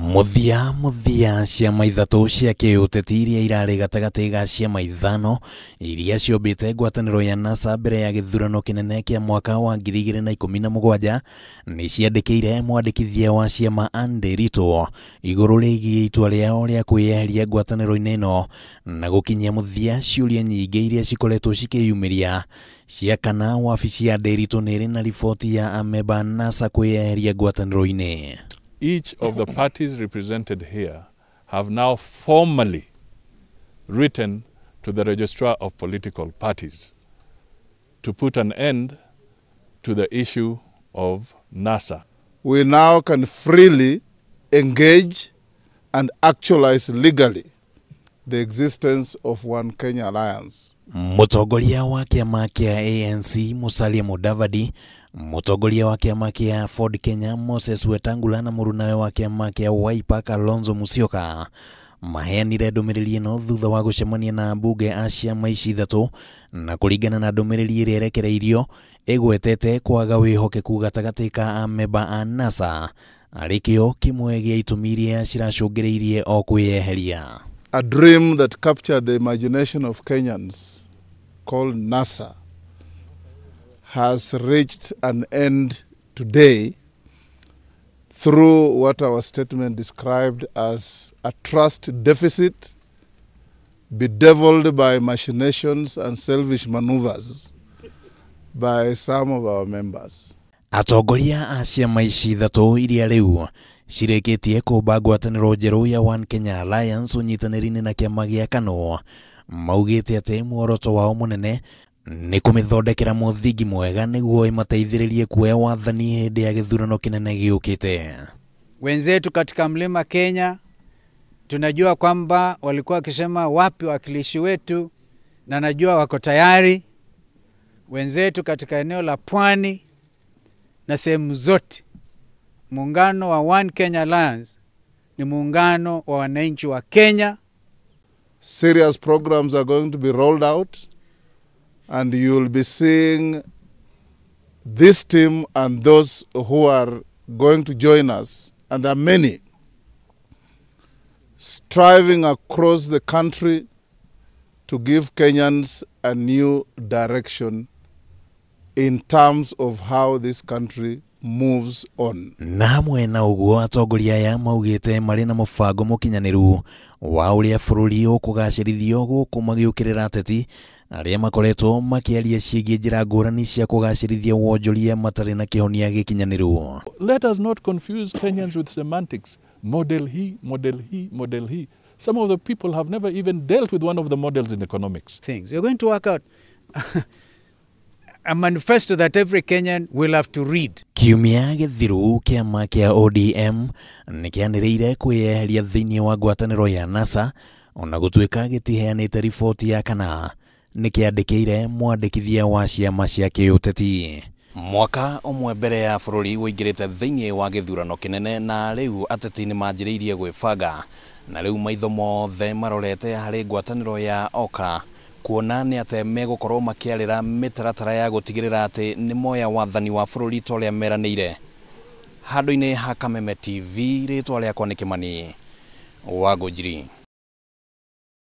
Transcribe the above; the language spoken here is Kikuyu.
Muthia muthia ciama ithatũ cia kĩũteti iria irarĩ gatagatĩ ga ciama ithano iria ciombĩte ngwatanĩro ya NASA mbere ya gĩthurano kĩnene kĩa mwaka wa 2017 nĩ ciandĩkĩire mwandĩkithia wa ciama Anne Nderitu igũrũ rĩgiĩ itua rĩao rĩa kwĩyeheria ngwatanĩro-inĩ ĩno na gũkinyia mũthia ciũria nyingĩ iria cikoretwo cikĩyumĩria cia kana wabici ya Nderitu nĩ ĩrĩ na riboti ya amemba NASA kwĩyeheria ngwatanĩro-inĩ. Each of the parties represented here have now formally written to the Registrar of Political Parties to put an end to the issue of NASA. We now can freely engage and actualize legally the existence of One Kenya Alliance. Mũtongoria wa kĩama kĩa ANC Musalia Mudavadi, mũtongoria wa kĩama kĩa Ford Kenya Moses Wetangula na mũrunawe wa kĩama kĩa Wiper Kalonzo Musyoka maheanire ndũmĩrĩri ĩno thutha wa gũcemania na ambunge a ciama ici ithatũ na kũringana na ndũmĩrĩri ĩrĩa ĩrekereirio ĩgwetete kwaga wĩhokeku gatagatĩ ka amemba a NASA arĩ kĩo kĩmwe gĩa itũmi iria ciracũngĩrĩirie o kwĩyeheria. A dream that captured the imagination of Kenyans, called NASA, has reached an end today through what our statement described as a trust deficit bedeviled by machinations and selfish maneuvers by some of our members. Atongoria a ciama ici ithatũ iria rĩu cirĩkĩtie kũmba ngwatanĩro njerũ ya One Kenya Alliance ũnyitanĩri-inĩ na kĩama gĩa KANU maugĩte atĩ muoroto wao mũnene nĩ kũmĩthondekera mũthingi mwega nĩguo ĩmateithĩrĩrie kuoya wathani hĩndĩ ya gĩthurano kĩnene gĩũkĩte. Wenzetu katika Mlima Kenya tunajua kwamba walikuwa wakisema wapi wakilishi wetu, na najua wako tayari. Wenzetu katika eneo la Pwani na sehemu zote, muungano wa One Kenya Alliance ni muungano wa wananchi wa Kenya. Serious programs are going to be rolled out, and you'll be seeing this team and those who are going to join us, and there are many, striving across the country to give Kenyans a new direction in terms of how this country moves on. Na hamwe na ũguo atongoria aya maugĩte marĩ na mũbango mũkinyanĩru wa ũrĩa bũrũri ũkũgacĩrithio gũkũ magĩũkĩrĩra ateti arĩa makoretwo makĩaria ciĩgiĩ njĩra ngũrani cia kũgacĩrithia wonjoria matarĩ na kĩhonia gĩkinyanĩru. Let us not confuse Kenyans with semantics. Model he, model he, model he. Some of the people have never even dealt with one of the models in economics. Things. You're going to work out a manifesto that every Kenyan will have to read. Kiumia gĩthiru kĩama kĩa ODM nĩkĩanĩrĩire kwĩyeheria thĩinĩ wa ngwatanĩro ya NASA ona gũtuĩka gĩtiheanĩte riboti ya kana nĩkĩandĩkĩire mwandĩkithia wa ciama cia kĩũteti. Mwaka ũmwe mbere ya bũrũri ũingĩrĩte thĩinĩ wa gĩthurano kĩnene na rĩu ateti nĩmanjĩrĩirie gwĩbanga na rĩu maitho mothe marorete harĩ ngwatanĩro ya OKA kuona nĩ atĩ megũkorwo makĩarĩra mĩtaratara ya gũtigĩrĩra atĩ nĩ moya wathani wa bũrũri ta ũrĩa meranĩire. Handũ-inĩ ha Kameme TV, rĩtwa rĩakwa nĩ Kĩmani wa Ngũnjiri.